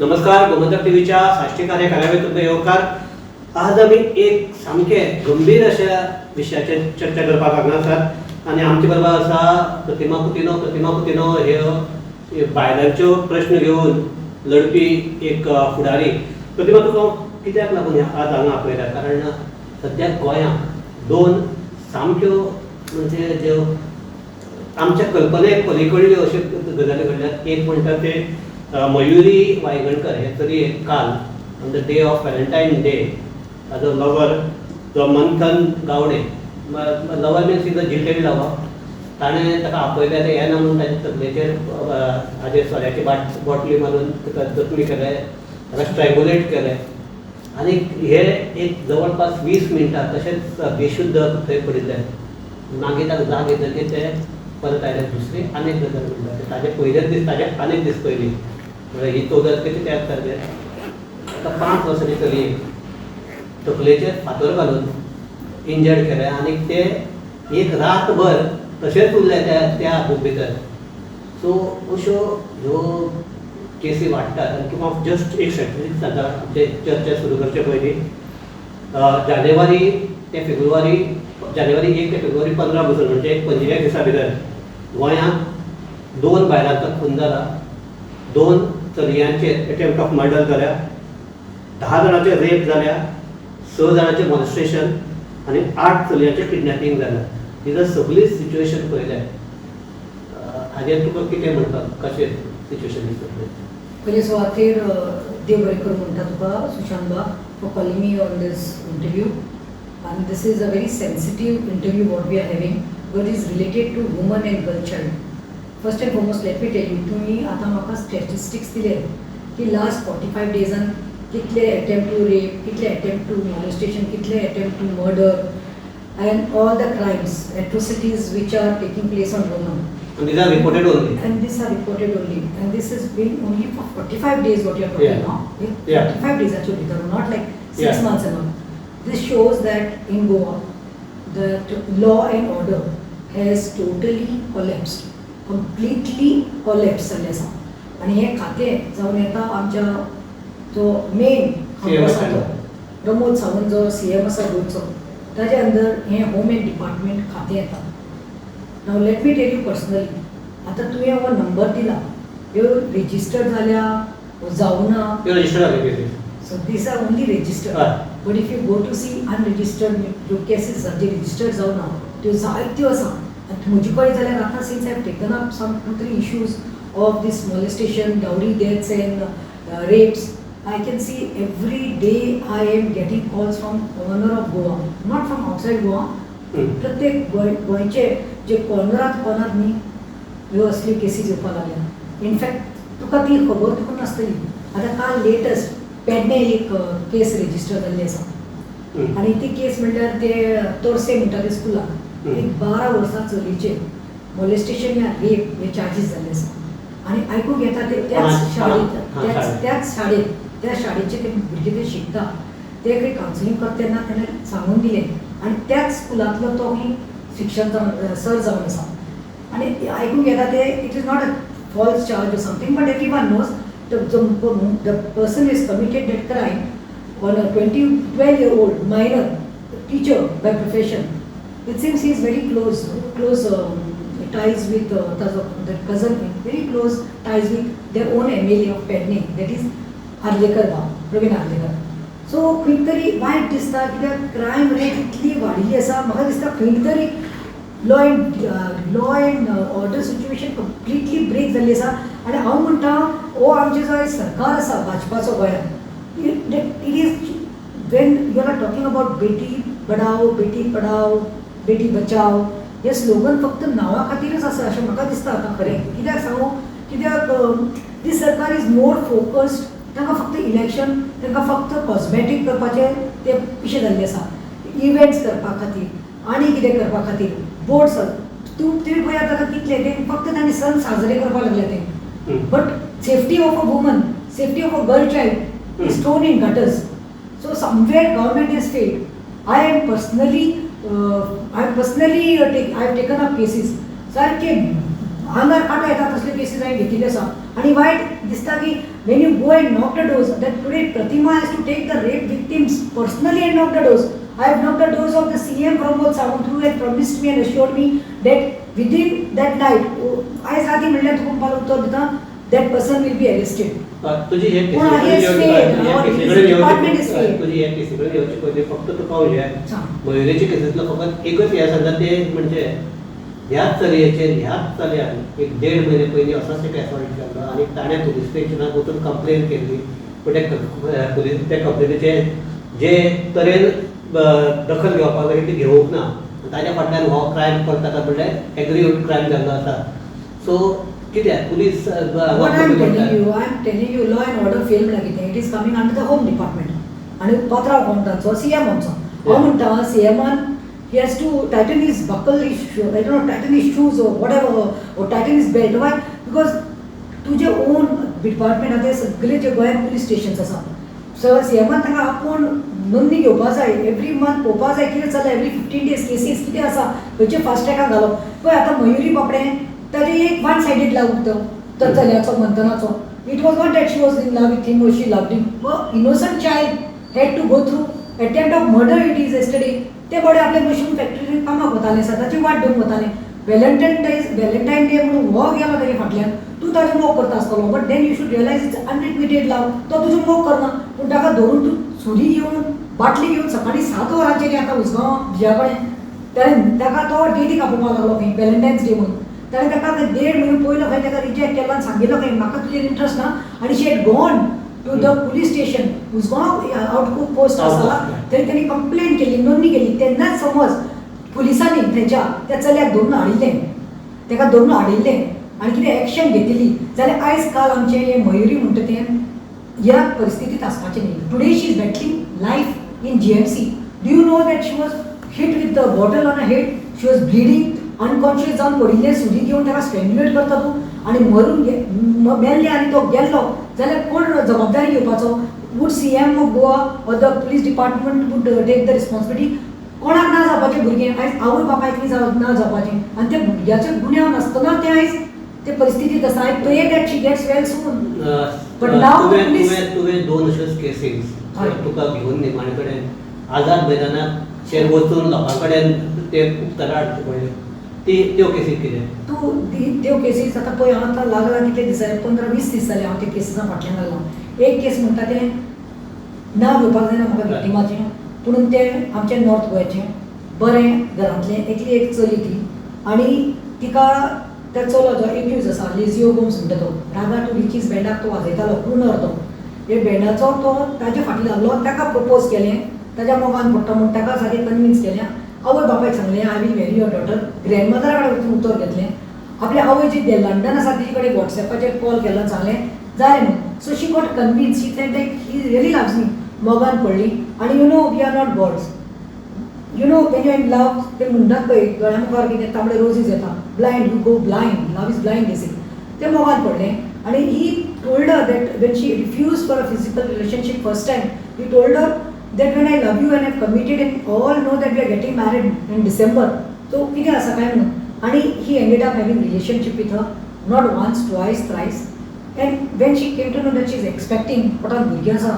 नमस्कार, गोमंतक टीव्हीच्या साश्टी कार्य तुमकां येवकार. आज आमी एक सामकें गंभीर अशा विशयाचेर चर्चा करपाक हांगा आसात आनी आमचे बरोबर आसा प्रतिमा कुतिनो. प्रतिमा कुतिनो ह्यो बायलांच्यो प्रश्न घेवन लढपी एक फुडारी. प्रतिमा, तुका कित्याक लागून आज हांगा आपयला? कारण सद्याक गोंयांत दोन सामक्यो म्हणजे ज्यो आमच्या कल्पनेक पलीकडल्यो अश्यो गजाली घडल्यात. एक म्हणटा ते मयुरी वायंगणकर हे चलयेक काल on the day of Valentine Day ताजो लवर जो मंथन Gawade, lover means is a jilted lover, ताणें ताका आपयलें, तें येना म्हणून ताच्या तकलेचेर हाजेर सोऱ्याची बाटली मारून ताका जखमी केलें, ताका स्ट्रँगुलेट केलें आनी हे एक जवळपास 20 मिनटां तशेंच बेशुद्ध थंय पडिल्ले. मागीर ताका जाग येतकीर ते परत आयले. दुसरी आनीक गजाल म्हणटा ते ताजे पयलेच दीस, ताजे आनीक दीस पयलीं, म्हळ्यार ही 14 तारखेची त्याच तारखेर आतां 5 वर्सांची चलयेक तकलेचेर फातर घालून इंजर्ड केलें आनी ते एक रातभर तशेंच उरले त्या त्या हातूंत भितर. सो अश्यो ह्यो केसी वाडटात आनी तुका हांव जस्ट एक स्टॅटिस्टिक्स सांगता. आमचे चर्चा सुरू करचे पयलीं, जानेवारी ते फेब्रुवारी, जानेवारी 1 ते फेब्रुवारी 15 पसून, म्हणजे एक 25 दिसां भितर गोंयांत दोन बायलांचो खून जाला, दोन चलयांचेर अटेम्प्ट ऑफ मर्डर जाल्या, 10 जाणांचे रेप जाल्या, स जाणांचे मॉलेस्टेशन आनी आठ चलयांचें किडनॅपिंग जालां. ही जर सगळी सिच्युएशन पळयल्यार हाजेर तुका कितें म्हणपाक, कशें सिच्युएशन दिसता? पयले सुवातेर देव बरें करूं म्हणटा तुका सुशांत बा for calling me on this interview. And this is a very sensitive interview what we are having, but is related to woman and girl child. First and foremost, let me tell you, तुम्ही आतां म्हाका statistics दिले की last 45 डेजान कितले attempt two rape, कितले attempt two molestation, कितले attempt to murder and all the crimes, atrocities which are taking place on women. And these are reported only. And these are reported only. And this has been only for 45 days what you are talking now. 45 days actually, not like 6 months and all. This shows that in Goa, the law and order has totally collapsed. Completely collapsed जाल्लें आसा आनी हें खातें जावन येता आमच्या जो main CM आसा तो प्रमोद सावंत, जो सीएम आसा गोंयचो, ताजे अंदर हें होम एंड डिपार्टमेंट खातें येता. Now let me tell you personally, आतां तुवें हो नंबर दिला, ह्यो रेजिस्टर्ड जाल्या जावना? ते रजिस्टर्ड जाले cases. So these are only registered. But if you go to see unregistered ज्यो केसीस आसा, जे रजिस्टर्ड जावना, त्यो जायत्यो आसा. आनी म्हजे कडेन जाल्यार आतां since I have taken up some two three issues of this molestation, dowry deaths and rapes, I can see every day I am getting calls from corner of Goa, not from outside Goa. प्रत्येक गोंय गोंयचे जे कॉर्नरात corner न्ही ह्यो असल्यो cases येवपाक लागल्या. In fact तुका ती खबर तुका नासतली. आतां काल लेटस्ट पेडणे एक केस रेजिस्टर जाल्ली आसा आनी ती केस म्हणल्यार ते तोरसे म्हणटा ते स्कुलाक एक 12 वर्सां चलयेचेर मॉलेस्टेशन या रेप हे चार्जीस जाल्ले आसा. आनी आयकूंक येता ते त्याच शाळेंत त्याच शाळेंत. त्याच शाळेंत, त्या शाळेचे ते भुरगे ते शिकता, ते खंय कावन्सिलींग करता तेन्ना तेणें सांगून दिलें आनी त्याच स्कुलांतलो तो खंय शिक्षक जावन, सर जावन आसा. आनी आयकूंक येता ते it is not a false charge or something, but everyone knows the person is committed that crime on a 20 12-year-old minor teacher by profession. It seems he is very close ties with ताजो the cousin, very close ties with their own MLA of Pedne, that is Arlekar बाब, प्रवीण Arlekar. So खंय तरी वायट दिसता कित्याक crime rate इतली वाडिल्ली आसा. म्हाका दिसता खंय तरी law and order situation completely break जाल्ली आसा. आनी हांव म्हणटा, हो आमचें जो आयज सरकार आसा भाजपाचो गोंयांत, it is when you are talking about Beti Padhao, Beti Padhao, Beti Bachao, hey slogan फक्त नांवा खातीरच आसा अशें म्हाका दिसता आतां खरें. कित्याक सांगू? कित्याक दीस सरकार is more focused, तांकां फक्त इलेक्शन, तांकां फक्त कॉस्मेटीक करपाचें ते पिशे जाल्ले आसा, इव्हेंट्स करपा खातीर आनी कितें करपा खातीर बोर्ड्स. तूं तुमी पळयात आतां कितले ते फक्त तांणी सण साजरे करपाक लागले ते, but safety of a woman, safety of a girl child is thrown in gutters. So somewhere government has failed. I have taken up cases. सारखे आंगार कांटो येता तसले केसीस हांवें घेतिल्ले आसा आनी वायट दिसता की When you go and knock the doors, that today Pratima has to take the rape victims personally and knock the doors. I have knocked the doors of the CM Pramod Sawant, who had promised me and assured me that within that night, आयज राती म्हणल्यार तुका पाल उतर दिता, that person will be arrested. तुजी हे पूण he has failed. Our department is failed. तुजी हे केसी कडेन येवचे पयलीं फक्त तुका हें सांग. मयुरेच्या केसींतलो फकत एकच हें सांगता तें म्हणजे ह्याच चलयेचेर ह्याच चलयान एक देड म्हयने पयलीं असोच एक एसॉल्ट केल्लो आनी ताणें पुलीस स्टेशनाक वचून कंप्लेन केल्ली, पूण ते पुलीस त्या कंप्लेनीचे जे तरेन दखल घेवपाक जाय ती घेवंक ना. ताज्या फाटल्यान हो क्रायम करता काय म्हणल्यार एग्रीड क्रायम जाल्लो आसा. सो कित्याक police What I am telling you, I am telling you, law and order fail म्हणल्यार कितें, it is coming under the home department. आनी पात्रांव कोण तांचो, सीएम आमचो. हांव म्हणटा सीएमान he has to tighten his buckle, his shoe, I don't know, tighten his shoes or whatever, or tighten his belt. Why? Because तुजे ओन डिपार्टमेंट आहा ते सगळे जे गोंयांत पुलीस स्टेशन्स आसा, सो सीएमान तांकां आपोवन नोंदणी घेवपा जाय, एवरी मंथ पळोवपा जाय कितें चल्लां, एवरी 15 days cases कितें आसा, खंयचे फास्ट ट्रॅकाक घालप. पळय आतां मयुरी बापडें ताजें एक वन सायडीड लव तो त्या चल्याचो मंथनाचो. It was not that she was in love with him or she loved him. Innocent child had to go through attempt of murder. It is yesterday. ते बडे आपले मशरूम फॅक्टरीन कामाक वताले, सदांची वाट घेवन वताले. व्हॅलेंटायन डे म्हणून हो गेलो ताजे फाटल्यान, तूं ताजो मोग करता आसतलो, but then you should realise it's unrequited love. तो तुजो मोग करना, पूण ताका धरून तूं सुरी घेवन बाटली घेवन सकाळीं 7 वरांचेर आतां उसगांव बिजा कडेन ताणें ताका तो डेटीक आपोवपाक लागलो खंय व्हॅलेंटायन्स डे म्हणून. ताणें ताका देड म्हयनो पयलो खंय ताका रिजेक्ट केलो आनी सांगिल्लो खंय म्हाका तुजेर इंट्रस्ट ना, आनी she had gone to the police station Usgao out post आसा थंय तेणी कंप्लेन केली, नोंदणी केली. तेन्नाच समज पुलिसांनी थंयच्या त्या चल्याक धरून हाडिल्लें, ताका धरून हाडिल्लें आनी कितें एक्शन घेतिल्ली जाल्यार आयज काल आमचें हें मयुरी म्हणटा तें ह्या परिस्थितींत आसपाचें न्ही. Today she is battling life in GMC. Do you know that she was hit with the bottle on a head, she was bleeding, unconscious जावन पडिल्लें, सुरी घेवन ताका स्ट्रेंग्युलेट करता तूं आनी मरून मेल्लें आनी तो गेल्लो जाल्यार कोण जबाबदारी घेवपाचो? Would CM of Goa or the police department would take the responsibility? कोणाक ना जावपाचें भुरगें आयज आवय बापायक ना जावपाचें, आनी त्या भुरग्याचो गुन्यांव नासतना तें आयज ते परिस्थितींत आसा. I pray that she gets well soon. But now तुवें दोन अश्योच केसीस तुका घेवन निमाणे कडेन आझाद मैदानाचेर वचून लोकां कडेन ते उपचारा हाडचे पडले, ती त्यो केसी कितें? तूं त्यो केसीस आतां पळय हांव आतां लागला कितले दीस जाले, 15-20 दीस जाले हांव त्या केसीसां फाटल्यान लागलां. एक केस म्हणटा तें नांव घेवपाक जायना म्हाका विक्टिमाचें, पुणून तें आमचें नॉर्थ गोंयचें बरें घरांतलें एकली एक चली ती, आनी तिका त्या चलो जो एक्यूज आसा लेजियो गोम्स म्हणटा तो रागा टू रिचीज बँडाक तो वाजयतालो, क्रुनर तो, हे बँडाचो तो ताजे फाटल्यान लागलो, ताका प्रपोज केलें, ताज्या मोगान पडटा म्हूण ताका सारकें कन्विन्स केलें. आवय बापायक सांगलें I will marry your daughter. ग्रँडमदरा कडेन वचून उतर घेतलें, आपल्या आवय जी लंडन आसा तिजे कडेन वॉट्सॅपाचेर कॉल केलो, सांगलें जालें म्हणून. So she got convince, she said like he really loves me, मोगान पडली. आनी you know we are not gods, you know when you in love ते म्हणटात पळय दोळ्या मुखार कितें तांबडे रोजीज येता, blind, you go blind, love is blind basic. ते मोगान पडलें आनी he told her that when she refuse for a physical relationship first time, he told her that when I love you and I have committed and all know that we are getting married in December, so कितें आसा काय म्हणून. आनी he ended up having relationship with her, not once, twice, thrice. And when she came to know that she is expecting, पोटांत भुरगें आसा,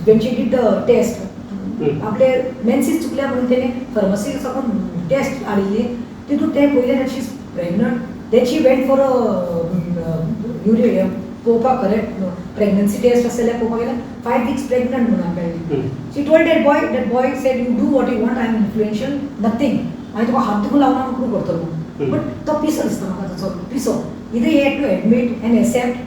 when she did the test, आपले मेन्सीस चुकल्या म्हणून तेणें फार्मसी साकून टेस्ट हाडिल्ली, तितून तें पळयलें that she is pregnant. Then she went for a urea पळोवपाक, करेक्ट प्रेग्नन्सी टेस्ट आसा जाल्यार पळोवपाक गेल्यार 5 weeks pregnant म्हणून मेळ्ळी. She told that boy, that boy said you do what you want, I am influential, nothing, हांवें तुका हात देखून लावना म्हणून करतलो. बट तो पिसो दिसता म्हाका, ताचो पिसो. Either he had to admit and accept.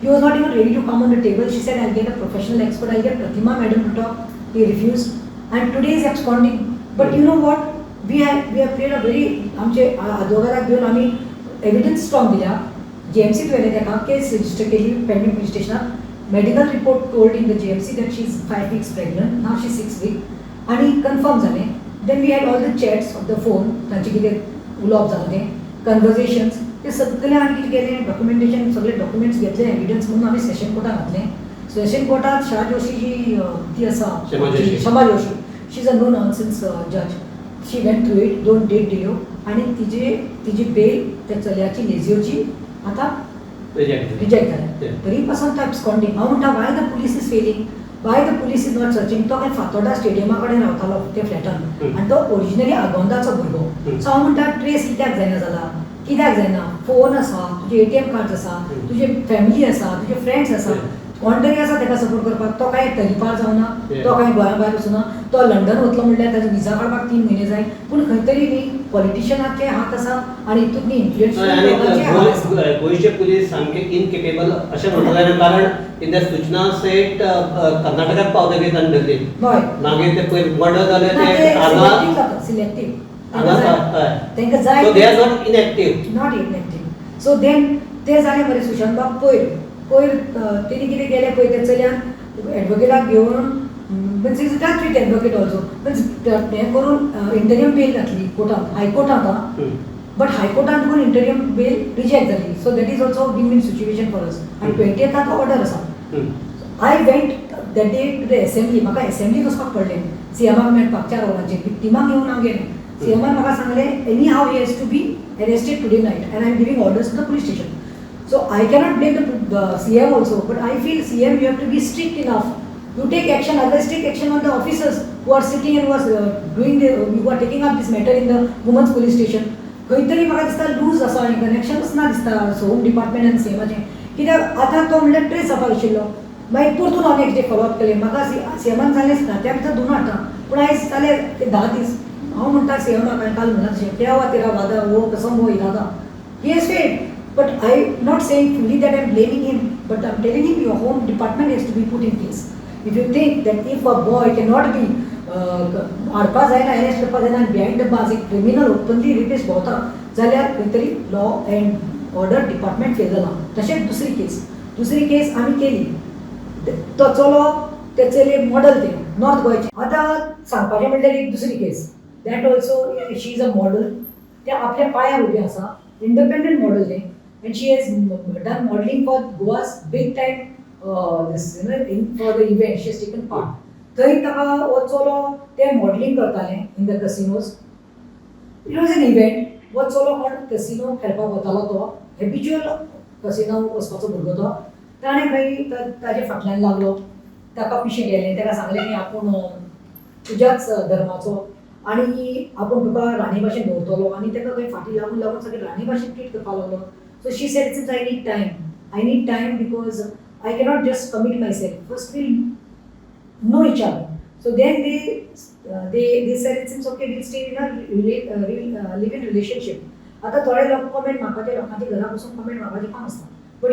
He was not even ready to come on the table. She said, I'll get a professional expert, I'll get Pratima madam to talk. He refused, and today is absconding. But you know what? We have played a very, आमचे आदवोगादाक घेवन आमी evidence strong दिल्या. जीएमसीत व्हेलें ताका, केस register केली Pedne police स्टेशनार. Medical report told in the GMC that she is 5 weeks pregnant, now she 6 week, आनी confirm जालें. Then we had all the chats of the phone, तांचें कितें उलोवप जालां तें, कन्वर्जेशन्स, ते सगळें आमी कितें केलें, डॉक्युमेंटेशन सगळे डॉक्युमेंट्स घेतले एविडन्स म्हणून आमी सेशन कोर्टाक घातलें. सेशन कोर्टात शाह जोशी जी ती आसा, Kshama Joshi, she is a no nonsense जज. She went through it, 2 date दिल्यो आनी तिजी बेल त्या चल्याची लेजियोची आतां रिजेक्ट. रिजेक्ट जालें. तरी पासून तो एब्सकॉन्डिंग. हांव म्हणटा, why the police is failing, why the police is not searching? तो खंय फातोर्डा स्टेडियमा कडेन रावतालो ते फ्लॅटान आनी तो ओरिजिनली आगोंदाचो भुरगो. सो हांव म्हणटा, ट्रेस कित्याक जायना जाला, कित्याक जायना? फोन आसा तुजे, एटीएम कार्ड्स आसा तुजे, फॅमिली आसा तुजे, फ्रेंड्स आसा, कोण तरी आसा ताका सपोर्ट करपाक. तो कांय तरीपार जावना, तो कांय गोंया भायर वचना. तो लंडन वतलो म्हणल्यार ताजो विजा काडपाक 3 म्हयने जाय. पूण खंय तरी न्ही पॉलिटिशियनाचे हात आसा आनी हितून न्ही आनी इन्फ्लुएन्शियल हात आसा. गोंयचे पुलीस सामके इनकेपेबल अशें म्हणपाक जायना, कारण इन the सूचना सेट कर्नाटकात पावतकीर तांणी धरली. मागीर ते पयर मर्डर जाले. ना, ते ते हांगा सिलेक्टीव जाता, सिलेक्टीव. हांगा हय. तांकां जाय. So they are not inactive. Not inactive. So then ते जालें मरे सुशांत बाब. पयर पयर तेणी कितें केलें पळय, त्या चल्यान एडवोकेटाक घेवन, means he's touch with advocate also, means हें करून इंटरियम बेल घातली कोर्टात, हायकोर्टात. आं, बट हायकोर्टान तुका इंटरियम बेल रिजेक्ट जाली. So that is also win win situation for us. आनी 20थाक ऑर्डर आसा. I went that day to the assembly. म्हाका एसेंब्लीक वचपाक पडलें सीएमाक मेळपाक 4 वरांचेर. विक्टिमाक घेवन हांव गेलें. सीएमान म्हाका सांगलें, anyhow he has to be arrested today night and I am giving orders to the police station. So I cannot blame the CM also, but I feel, CM, you have to be strict enough to take action, otherwise take action on the officers who are sitting and who are doing the who are taking up this matter in the women's police station. खंय तरी म्हाका दिसता loose आसा आनी कनेक्शनूच ना दिसता home department आनी सीएमाचें. कित्याक आतां तो म्हणल्यार ट्रेस जावपाक आशिल्लो. मागीर परतून हांव नेक्स्ट डे फॉलो अप केलें. म्हाका सीएमान सांगलें नात्या भितर दोन हाडटा, पूण आयज जाले ते 10 दीस. हांव म्हणटा सीएमाक, हांवें काल म्हणलां तशें, क्या हुआ तेरा वादा, वो कसम वो इरादा? He has failed. But I'm not saying fully that I'm blaming him, but I'm telling him your home department has to be put in place. If you think that if a boy cannot be हाडपा जायना, arrest करपा जायना आनी behind the bars एक criminal openly rapist भोंवता जाल्यार खंय तरी law and order department fail जाला. तशेंच दुसरी केस आमी केली. तो चलो, ते चलये मॉडल, ते नॉर्थ गोंयचे. आतां सांगपाचें म्हणल्यार एक दुसरी case, that also she is a model. ते आपल्या पांयार उबें आसा, इंडिपेंडंट मॉडल तें, and she has done modeling for Goa's big time this in for the event she has taken part. थंय ताका हो चलो, ते मॉडलिंग करताले in the casinos. It was an event. हो चलो कोण कसिनो खेळपाक वतालो, तो हेबिच्युअल कसिनो वचपाचो भुरगो. तो ताणें खंय ताजे फाटल्यान लागलो, ताका पिशें गेलें. ताका सांगलें की आपूण तुज्याच धर्माचो आनी आपूण तुका राणी भाशेन दवरतलो. आनी ताका खंय फाटीं लागून लागून सगळें राणी भाशेन ट्रीट करपाक लागलो. So she said, since I need time, I need time because I cannot just commit my self. First will know each other. So then they said, it seems okay, we'll stay in a live in relationship. आता थोडे लोक comment मारपाचे, लोकांच्या घरा बसून comment मारपाचें काम आसता. But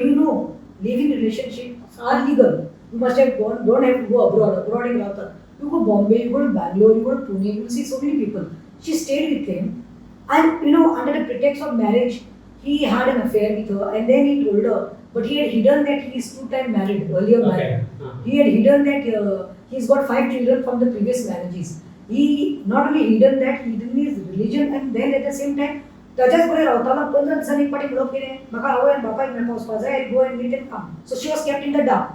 live in relationship are legal. You must have gone, don't have to go abroad. Abroad एक रावतात. You go Bombay, you go to Bangalore, you go to Pune, you see so many people. She stayed with him and under the pretext of marriage he had an affair with her, and then he told her, but he had hidden that he is two time married, earlier married. He had hidden that he's got five children from the previous marriages. He not only hidden that, he hidden his religion, and then at the same time ताच्याच बरोबर रावतालो. 15 दिसांनी एक फावटी म्हणप कितें, म्हाका आवय आनी बापायक मेळपाक वचपाक जाय, go and meet and come. So she was kept in the dark.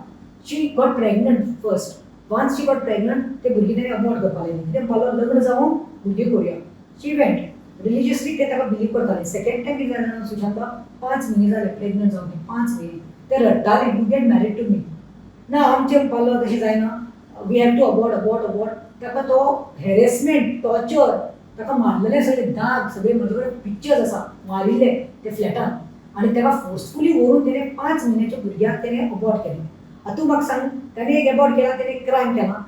She got pregnant first. Once she got pregnant, ते भुरगीं ताणें अबॉर्ट करपाक लागली. कितें म्हणपालो, लग्न जावन भुरगीं करुया. She went religiously, ते ताका बिलीव करताले. सेकंड टायम कितें जालें सुशांत, 5 म्हयने जाले प्रेग्नंट जावन. 5 म्हयने ते रडटाले, you get married to me. ना, आमचें म्हणपालो तशें जायना, we have to abort, abort, abort. ताका तो हॅरेसमेंट, टॉर्चर, ताका मारलेले सगळे दाग, सगळे म्हजे कडेन पिक्चर्स आसा मारिल्ले ते फ्लॅटान. आनी ताका फोर्सफुली व्हरून तेणें 5 म्हयन्याच्या भुरग्याक तेणें अबॉर्ट केलें. आतां तूं म्हाका सांग, ताणें एक अबॉर्ट केला, तेणें एक क्रायम केला.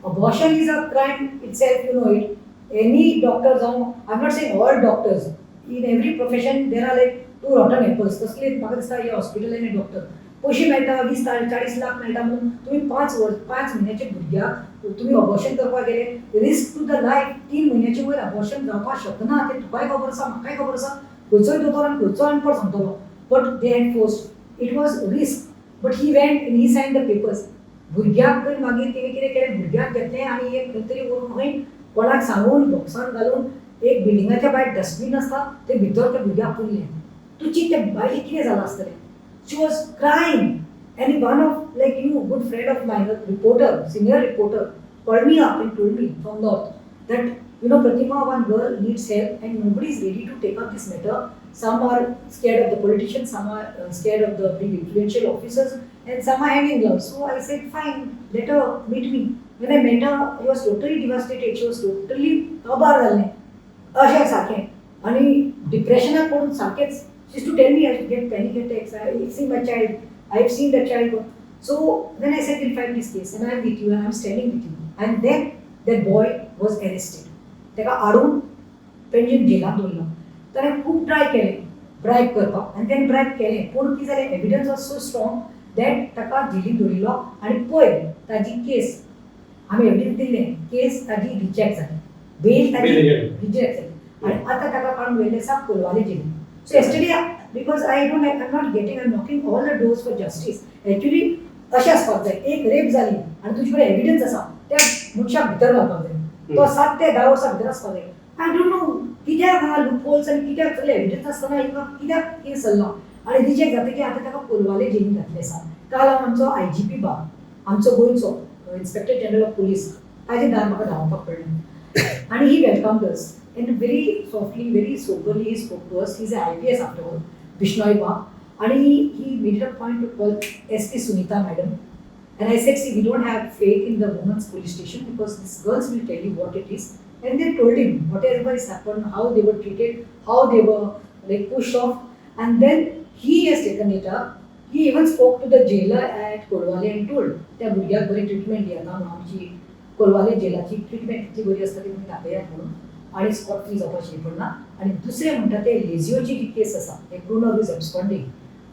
Abortion is a crime itself, you know it. Any doctor जावं, I am not saying all doctors, in every profession there are like two rotten apples. तसले म्हाका दिसता हे हॉस्पिटल आनी डॉक्टर. पयशे मेळटा, 20-40 लाख मेळटा म्हणून तुमी 5 वर्स, 5 म्हयन्याच्या भुरग्याक तुमी अबॉर्शन करपाक गेले. Risk two the life. 3 म्हयन्याचे वयर अबॉर्शन जावपाक शकना, तें तुकाय खबर आसा, म्हाकाय खबर आसा, खंयचोय दोतोर आनी खंयचोय अनपड सांगतलो. But they had forced. It was risk, but he went and he sign the papers. भुरग्याक मागीर तिणें कितें केलें, भुरग्याक घेतलें आनी एक खंय तरी व्हरून खंय कोणाक सांगून बॉक्सान घालून एक बिल्डिंगाच्या भायर डस्टबीन आसता, ते भितर त्या भुरग्याक पुरलें. तूं चिंत, त्या बायलेक कितें जालां आसतलें. She was crying, and one of like you good friend of mine, reporter, senior reporter, called me up and told me from north that You know, Pratima, one girl needs help and nobody is ready to take up this matter. Some are scared of the politicians, some are scared of the big influential officers, and some are hanging gloves. So I said, fine, let her meet me. When I met her, I was totally devastated. She was totally काबार जाल्लें अशें सारकें आनी डिप्रेशनाक पडून सारकेंच. She used to tell me, I get panic attacks, I see my child, I have seen the child. So when I said, we'll fight this case and I am with you and I am standing with you, and then that boy was arrested. ताका हाडून पेंजीम जेलांत दवरलो. ताणें खूब try केलें bribe करपाक आनी तेणें bribe केलें, पूण कितें जालें, evidence was so strong that ताका जेलीन दवरिल्लो आनी पयर ताजी केस आमी एविडन्स दिल्लें, केस ताजी रिजेक्ट जाली, बेल ताजी Bail reject. Reject जाली आनी आतां ताका काडून व्हेल्लें आसा Colvale Jelin. So yesterday, because I don't, I am not getting, I am knocking all the doors for justice. Actually अशें आसपाक जाय, एक रेप जाली आनी तुजे कडेन एविडन्स आसा, त्या मनशाक भितर घालपाक जाय, तो 7 ते 10 वर्सां भितर आसपाक जाय. I don't know कित्याक हांगा लुपहोल्स आनी कित्याक सगळे एविडन्स आसतना हिंगा कित्याक केस चल्ला आनी रिजेक्ट जातकीर आतां ताका कोलवाले जेलीन घातलें आसा. काल हांव आमचो आयजीपी बाब, आमचो गोंयचो इन्स्पेक्टर जनरल ऑफ पुलीस, ताजे दार म्हाका धांवपाक पडलें आनी he welcomed us and very softly, very soberly he spoke to us. He is a IPS after all, Bishnoi बाब, आनी he made a point to call SP Sunita madam. And I said, see, we don't have faith in the women's police station because these girls will tell you what it is. And they told him whatever has happened, how they were treated, how they were like pushed off. And then he has taken it up. He even spoke to the jailer at Colvale and told, त्या भुरग्याक बरी treatment दियात म्हणून, आमची Colvale जेलाची treatment कितली बरी आसता ती तुमी दाखयात म्हणून आनी स्पॉट फ्री जावपाची पडना. आनी दुसरें म्हणटा ते लेजियोची जी केस आसा, एक क्रुनर is एब्सकॉन्डिंग,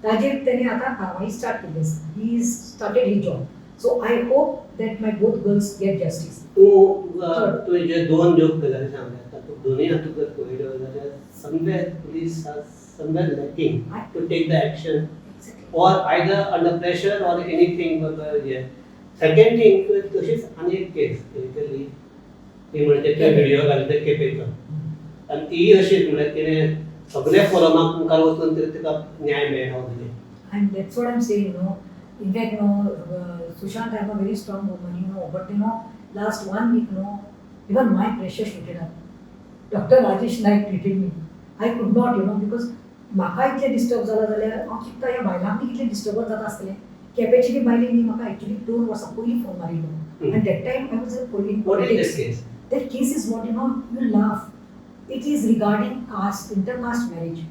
ताजेर तेणे आतां कारवाई स्टार्ट केल्ली आसा. He is started his job. So I hope that my both girls get justice. तूं तुवें जे दोन ज्यो गजाली सांगल्या तातूंत दोनूय हातूंत जर पळयल्यो जाल्यार somewhere police are somewhere lacking to take the action or either under pressure or anything. Yeah. Second thing, तशीच आनी एक केस केल्ली ती म्हणजे ते व्हिडिओ घाली ते केपेचो आनी तीय अशीच म्हळ्यार तिणें सगल्या फोरमाक मुखार वचून तरी तिका न्याय मेळना दिले. And that's what I'm saying, you know. In fact, no, Sushant, I'm a very strong woman, you know. But you know, last one week, no, even my pressure shooted up. Dr. Rajesh Naik treated me. I could not, you know, because म्हाका इतलें disturb जाला जाल्यार हांव चिंत्ता ह्या बायलांक कितलें disturbance जाता आसतलें. केपेची ती बायलेन न्ही म्हाका एक्चुली 2 वर्सां पयलीं फोन मारिल्लो आनी that time I was in What is this politics. Case? That case is what, you know, you laugh. It is regarding caste, intercaste marriage.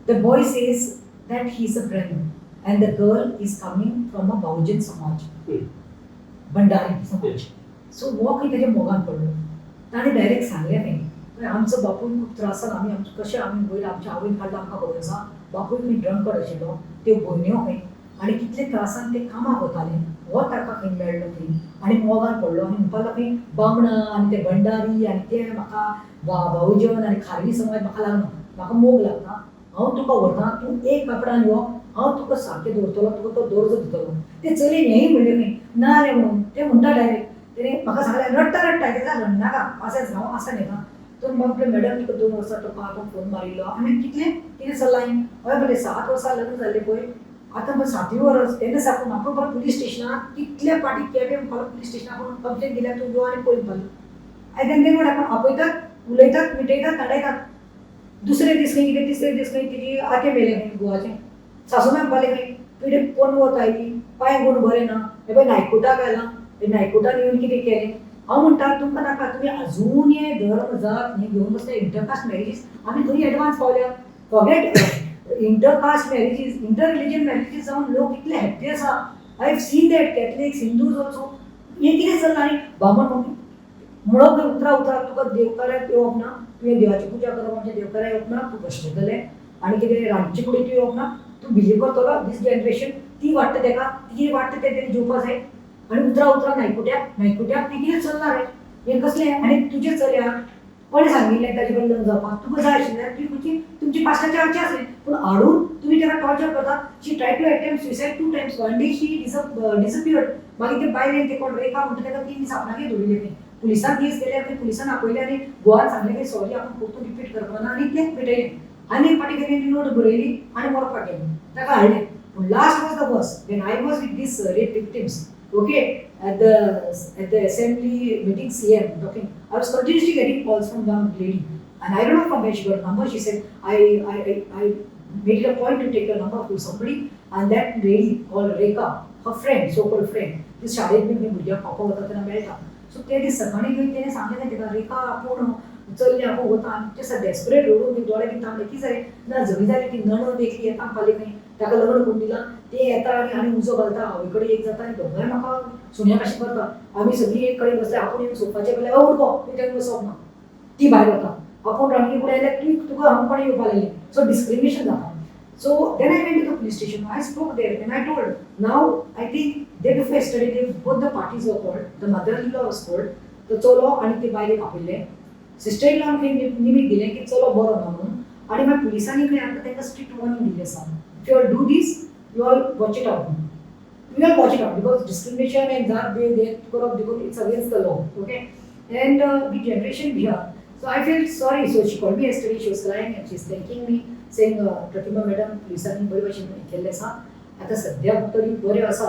The boy says that he is a Brahmin and the girl is coming from a Bahujan Samaj, Bhandari Samaj. So हो खंय तेज्या मोगान पडलो. ताणें direct सांगलें खंय, आमचो बापूय खूब त्रासान, आमी आमचें कशें आमी वयर आमच्या आवयन काडला आमकां खबर आसा. बापूय खंय ड्रंकड आशिल्लो, त्यो भयण्यो खंय आनी कितले त्रासान ते कामाक वताले. हो ताका खंय मेळ्ळो थंय आनी मोगान पडलो आनी म्हणपाक लागलो खंय बामणां आनी ते भंडारी आनी ते म्हाका बहुजन आनी खारवी समाज म्हाका लागना, म्हाका मोग लागता, हांव तुका व्हरता, तूं एक कापडान यो, हांव तुका सारकें दवरतलो, तुका तो दर्जो दितलो. ते चलयेन हेंय म्हणलें खंय ना रे म्हणून. ते म्हणटा डायरेक्ट, तेणें म्हाका सांगलें रडटा रडटा, कितें रडनाका, पासेंस, हांव आसा न्ही. तर मग म्हटलें मॅडम, तुका 2 वर्सां तुका हांवें फोन मारिल्लो आनी कितलें कितें चल्लां हें. हय म्हणलें, 7 वर्सां लग्न जाल्लें पळय, आतां पळय सातवी वर्स तेन्ना साकून आपूण परत पुलीस स्टेशनाक कितले पाटी केपें परत पुलीस स्टेशनाक आपूण कंप्लेन दिल्या, तूं यो आनी पळय म्हणपाक. आनी तेन्ना म्हणटा आपण आपयतात, उलयतात, मिटयतात, धाडयतात. दुसरे दीस खंय कितें, तिसरे दीस खंय तिजी आतें मेलें खंय, घोवाचें सासूमाय म्हणपालें खंय पिडे पोनवत आयली, पांय कोण बरें ना, हे पळय नायकुटाक आयलां, हे नायकुटान येवन कितें केलें. हांव म्हणटा तुमकां नाका, तुमी अजून हे धर्म जात हें घेवन बसले. इंटरकास्ट मॅरेजीस आमी खंय एडवान्स पावल्या. Forget intercaste marriages, inter religion marriages जावन लोक इतले हॅप्पी आसा. I have seen that Catholics, Hindus also. हें कितें चल्लां? आनी बामण म्हणप खंय उतरां उतरां तुका देवकार्याक येवप ना, तुवें देवाची पुजा करप, आमच्या देवकार्याक येवप ना, तूं भशटेतलें आनी कितें रांदचे कुडींत तूं येवप ना, तूं बिलीव करतलो दीस जनरेशन ती वाडटा तेका, ती वाडटा तें तेणें जेवपा जाय. आनी उतरां उतरां नायकुट्याक नायकुट्याक तें कितें चल्लां रे हें कसलें? आनी तुज्या चल्याक कोणें सांगिल्लें ताजे कडेन लग्न जावपाक? तुका जाय आशिल्लें तुवें खंयची तुमची पास्टाची आसली, पूण हाडून तुमी ताका टॉर्चर करता. She try to attempt suicide two times. One day she disappeared. मागीर ते बायलेन ते कोण रेखा म्हणटा ताका 3 दीस आपणाकय दवरिल्लें खंय. पुलिसान केस केले, मागीर पुलिसान आपयलें आनी गोवान सांगलें की सॉरी, आपूण परतून रिपीट करपा ना आनी तें मिटयलें. आनी एक फावटी तेणी नोट बरयली आनी मरपाक गेलें, ताका हाडलें. पूण last was the worst, when I was with this rape victims. okay, at the assembly meeting CM talking, I was continuously getting calls from one lady and I don't know from where she got number. She said, I made it a point to take a number to somebody, and that lady called Rekha, her friend, so called friend, ती शाळेत बी भुरग्यांक पावपाक वता तेन्ना मेळटा. So ते दीस सकाळी खंय तेणें सांगलें ना ताका, रेखा आपूण चल्लें, आपूण वता आनी ते डेस्परेट रडून बी दोळे बी तांबडे. कितें जालें ना, जमीन जाली ती नणद एकली येता फाल्यां खंय ताका लग्न करून दिलां, ते येता आनी आनी उजो घालता, आवय कडेन एक जाता आनी दोगांय म्हाका सुण्या कशें करता. आमी सगळीं एक कडेन बसले, आपूण येवन सोफाचेर पयलें उठ गो, थंय बसप ना, ती भायर वता, आपूण रांदचे कुडीन आयल्यार तूं तुका हांगा कोणें येवपा लागलें. सो डिस्क्रिमिनेशन जाता. So then I went to the police station. I spoke there and I told. Now I think day before yesterday, they, both the parties were called. The mother-in-law was called. The चलो आनी ते बायलेक आपयल्ले. Sister in loan खंय निमीत दिलें की चलो बरो ना म्हणून, आनी मागीर पुलिसांनी खंय आतां तांकां स्ट्रिक्ट वॉर्निंग दिल्ली आसा, if you all do this, you all watch it out, you all watch it out, because discrimination and जात भेद हें करप देखून it's against the law, okay, and the generation we are. So I feel sorry. So she called me yesterday, she was crying and she's thanking me, saying, Pratima madam, पुलिसांनी बरे भशेन केल्लें आसा, आतां सद्याक तरी बरें आसा,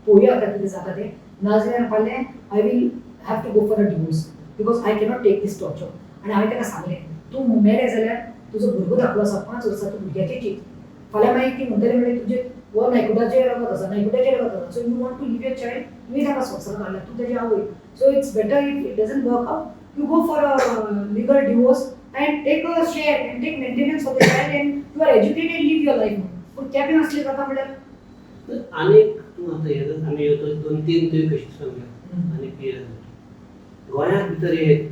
पळोवया आतां कितें जाता तें, नाजाल्यार फाल्यां I will have to go for a divorce because I cannot take this torture. आनी हांवें ताका सांगलें, तूं मेलें जाल्यार तुजो भुरगो धाकलो आसा 5 वर्सां, तूं भुरग्याचें चीत. फाल्यां मागीर ती म्हणटली म्हणल्यार तुजें हो नायकुटाचें रगत आसा, नायकुटाचें रगत आसा, so you want to leave your child, तुवें ताका संवसारांत हाडला, तूं तेजी आवय, so it's better if it doesn't work out, you go for a legal divorce and take a share and take maintenance of the child and you are educated, live your life. पूण केपें असलें जाता म्हणल्यार आनीक तूं आतां हे आमी ह्यो दोन तीन तुवें कशी सांगल्या आनी गोंयांत भितर एक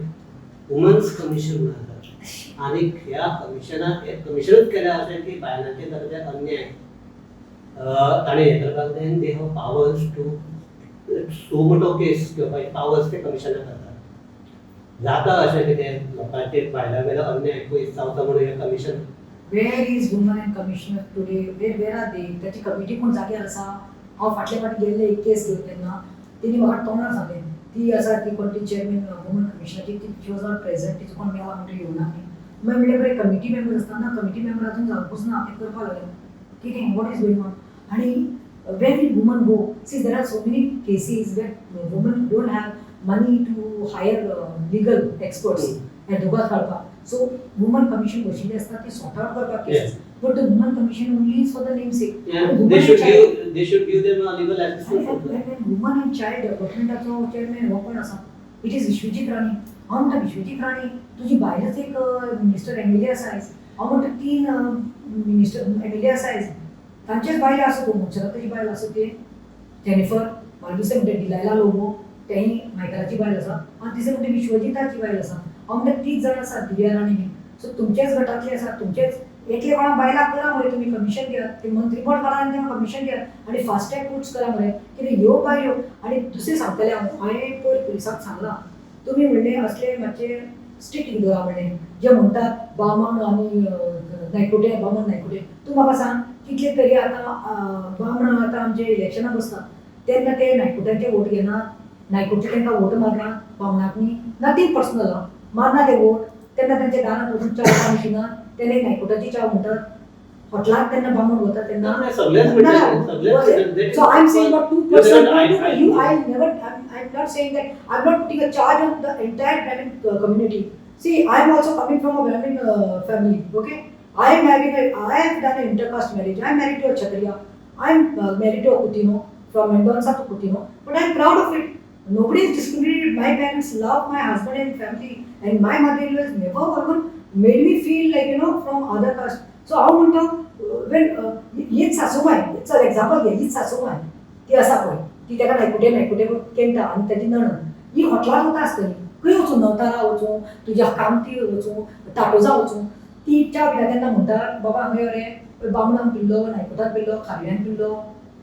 वुमन्स कमिशन म्हणून आसा आनी ह्या कमिशनाक हे कमिशनूच केल्या अशें की बायलांचेर जाता ते अन्याय ताणें हें करपाक जाय. They have powers to suo motu case घेवपाचे पावर्स ते कमिशनाक आसा. जाता अशें कितें लोकांचेर बायलां वयलो अन्याय पयस जावचो म्हणून हें commission? Where is woman and commissioner today? Where are they? ताची कमिटी कोण जाग्यार आसा? हांव फाटले फावटी गेल्ले एक केस घेवन तेन्ना तेणी म्हाका तोंडार सांगलें, ती आसा ती कोण ती चेअरमॅन वुमन कमिशनाची ती, she was not present, तिचो कोण मेला म्हणटकीर येवना ती. मागीर म्हणलें, बरें, कमिटी मेंबर आसता ना, कमिटी मेंबर अजून जावंकूच ना, तें करपाक लागलें कितें, what is going on? आनी where will woman go? See, there are so many cases where woman don't have money to hire legal experts दोगांत काडपाक. सो वुमन कमिशन बशिल्ली आसता ती सॉर्ट आउट करपाक cases, but the woman commission only is for the name sake. They should give them legal assistance also. Woman and child डेव्हलपमेंटाचो chairman हो कोण आसा? It is Vishwajit Rane. हांव म्हणटा, विश्वजीत राणे, तुजी बायलच एक मिनिस्टर एमएलए आसा आयज. हांव म्हणटा, तीन मिनिस्टर एमएलए आसा आयज, तांचेच बायलो आसा. तूं मोन्सेराताची बायल आसा ती जेनिफर, मागीर दुसरें म्हणटा डिलायला लोबो, तेंय मायकलाची बायल आसा, आनी तिसरें म्हणटा विश्वजिताची बायल आसा. हांव म्हणटा, तीग जाण आसा, दिव्या राणे बी, सो तुमच्याच गटांतली आसा, तुमचेच एकले कोणा बायलां करा मरे तुमी, कमिशन घेयात, ते मंत्रीपद करा आनी तेंकां कमिशन घेयात आनी फास्ट ट्रॅक कोर्ट्स करा मरे. कितें ह्यो बायलो. आनी दुसरें सांगतलें हांव, हांवें पयर पुलिसांक सांगलां, तुमी म्हणलें असले मातशे स्ट्रिक्ट दवरा म्हणलें, जे म्हणटात बामण आनी नायकुटे, बामण नायकुटे. तूं म्हाका सांग, कितले तरी आतां बामणां आतां आमचे इलेक्शनाक बसता तेन्ना ते नायकुट्यांचे वोट घेनात, नायकुटे तांकां वोट मारना, बामणाक न्ही, नथींग पर्सनल, मारना ते वोट. तेन्ना तेंच्या दारांत वचून च्या मशिनात तेन्ना नायकुटाची च्या म्हणटात हॉटलाक तेन्ना बामण वता तेन्ना. ना, सगळेच म्हणटा, सगळेच. So I'm saying about 2%. No, you, I never, I'm not saying that, I'm not putting a charge on the entire Brahmin community. See, I'm also coming from a Brahmin family, okay? I am having a, I have done an intercaste marriage. I'm married to a Kshatriya. I'm married to a Kutino, from Mendonça to Kutino, but I'm proud of it. Nobody is discriminated. My parents love my husband and family, and my mother-in-law has never even made me feel like from other caste. So हांव म्हणटा, when हीच सासूमाय, चल example घे, हीच सासूमाय ती आसा पळय, ती ताका नायकुटे नायकुटे केंटा आनी ताजी नणद ही हॉटलाक वता आसतली, खंय वचूं, नवतारा वचूं, तुज्या कामती वचूं, ताटोजा वचूं, ती च्या पिता तेन्ना म्हणटा, बाबा हांगा यो रे, बामणान पिल्लो, नायकुटान पिल्लो, खारव्यान पिल्लो,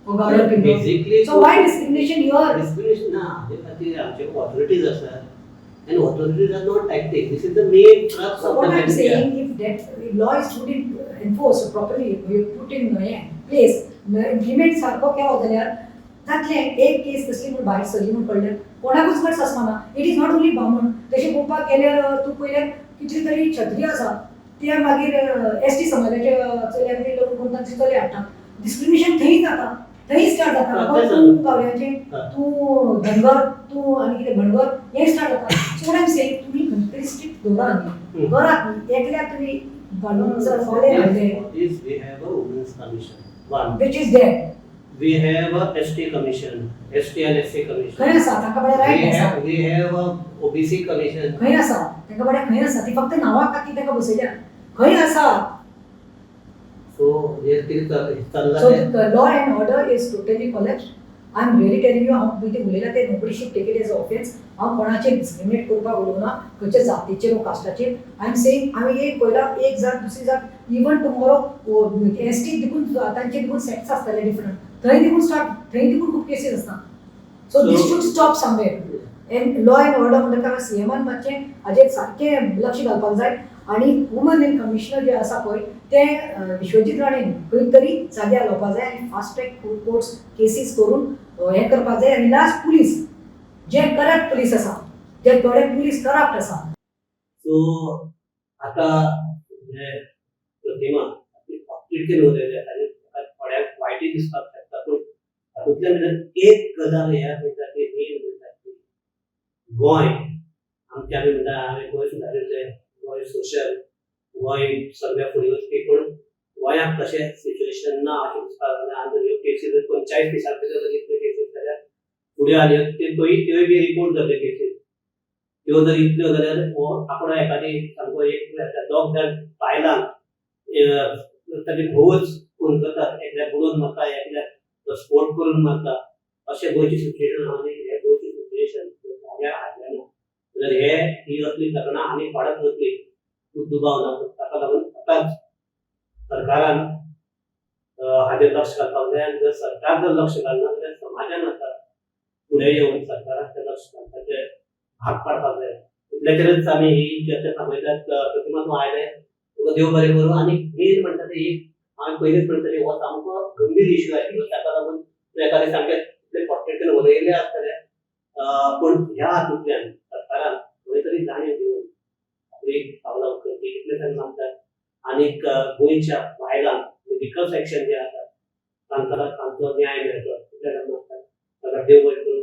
गावड्यान पिल्लो. Basically So why discrimination here? Discrimination ना, हाजे खातीर आमचे ऑथॉरिटीज आसात and authorities are not acting. This is the main crux So of what the I'm saying, if that law is put in, enforced properly, we put in place, implement सारको केलो जाल्यार जातलें. एक केस तसली म्हूण भायर सरली म्हूण कळ्ळें, कोणाकूच guts आसपाना. It is not only बामण. तशें पळोवपाक गेल्यार तूं पळयल्यार कितले तरी क्षत्रिय आसा, ते मागीर एस टी समाजाच्या चलयांक लग्न करून तांचे चले हाडटा. डिस्क्रिमिनेशन थंय जाता. थंय स्टार्ट जाता. हा, बाबा तें तूं जाता. गावड्याचे, हा. तूं धनगर, तूं आनी कितें भणगर, हें स्टार्ट जाता. सो what I am, तुमी खंय तरी स्ट्रिक्ट दवरा न्ही, करात न्ही, एकल्याक तुमी घालून सोले घातले. This we have a women's commission. One. Which is there. We have a ST commission, ST and SC commission. खंय आसा तांकां बरें We right आसा. have, we have a OBC commission. खंय आसा तांकां बरें, खंय आसा ती? फक्त नांवा खातीर तांकां बसयल्या, खंय आसा? So हे कितें चल्लां सो तें. Law and order is totally collapse. I am really telling you, हांव कितें उलयलां तें nobody should take it as offence. हांव कोणाचेर डिस्क्रिमिनेट करपाक उलोवना, खंयच्या जातीचेर वा कास्टाचेर. I am saying, हांवें एक पळयलां, एक जात, दुसरी जात, इवन टुमॉरो एस टी देखून तांचे देखून सेट्स आसतले डिफरंट, थंय देखून स्टार्ट, थंय देखून खूब केसीस आसता. So this should stop somewhere. And law and order म्हणटा, सीएमान मातशें हाजेर सारकें लक्ष घालपाक जाय आनी वुमन एंड कमिशनर जे आसा पळय ते विश्वजीत राणेन खंय तरी जाग्यार लावपाक जाय आनी फास्ट ट्रॅक कोर्ट्स केसीस करून हें करपाक जाय. आनी लास्ट, पुलीस जे करप्ट पुलीस आसा, जे थोडे पुलीस करप्ट आसा. सो आता हे प्रतिमा तिडकीन उलयले आनी ताका थोड्यांक वायटूय दिसपाक शकता, पूण हातूंतल्यान भितर एक गजाल हे म्हणटा ती मेन म्हणटा ती गोंय आमचें, आमी म्हणटा हांवें गोंय सुदारिल्लें, गोंय सोशल, गोंय सगळ्या फुडें वचपी, पूण गोंयांत तशें सिच्युएशन ना अशें दिसपाक लागलें. आनी ह्यो केसी जर 45 दिसां भितर जर इतल्यो केसीस जाल्यार फुडें आनी ते तोय त्योय बी रिपोर्ट जाल्यो केसीस, त्यो जर इतल्यो जाल्यार हो आंकडो एकादी सामको एक दोग जाण बायलांक ताजे घोवच खून करतात, एकल्याक बुडोवन मारता, एकल्याक स्फोट करून मारता, अशें गोंयचें सिच्युएशन आहा. आनी हे गोंयचें सिच्युएशन जाग्यार हाडलें ना जाल्यार हे ही असली प्रकरणां आनी वाडत वतली, दुबाव ना. ताका लागून आतांच सरकारान हाजेर लक्ष घालपाक जाय आनी जर सरकार जर लक्ष घालना जाल्यार समाजान आतां फुडें येवन सरकाराक तें लक्ष घालपाचें भाग पाडपाक जाय. इतल्याचेरच आमी ही चर्चा थांबयतात. प्रतिमा, तूं आयलें, तुका देव बरें करूं. आनी मेन म्हणटा ते एक हांवें पयलींच म्हणटलें, हो सामको गंभीर इश्यू आशिल्लो, ताका लागून तूं एखादें सामकें इतलें पोर्ट्रेटीन उलयिल्लें आसतलें, पूण ह्या हातूंतल्यान सरकारान खंय तरी जाणीव घेवन आपली पावलां उखलची इतलेंच आमी मागतात. आनीक गोंयच्या बायलांक विकस एक्शन जे आसा तांकां तांचो न्याय मेळचो इतलेंच आमी मागतात. ताका देव बरें करूं.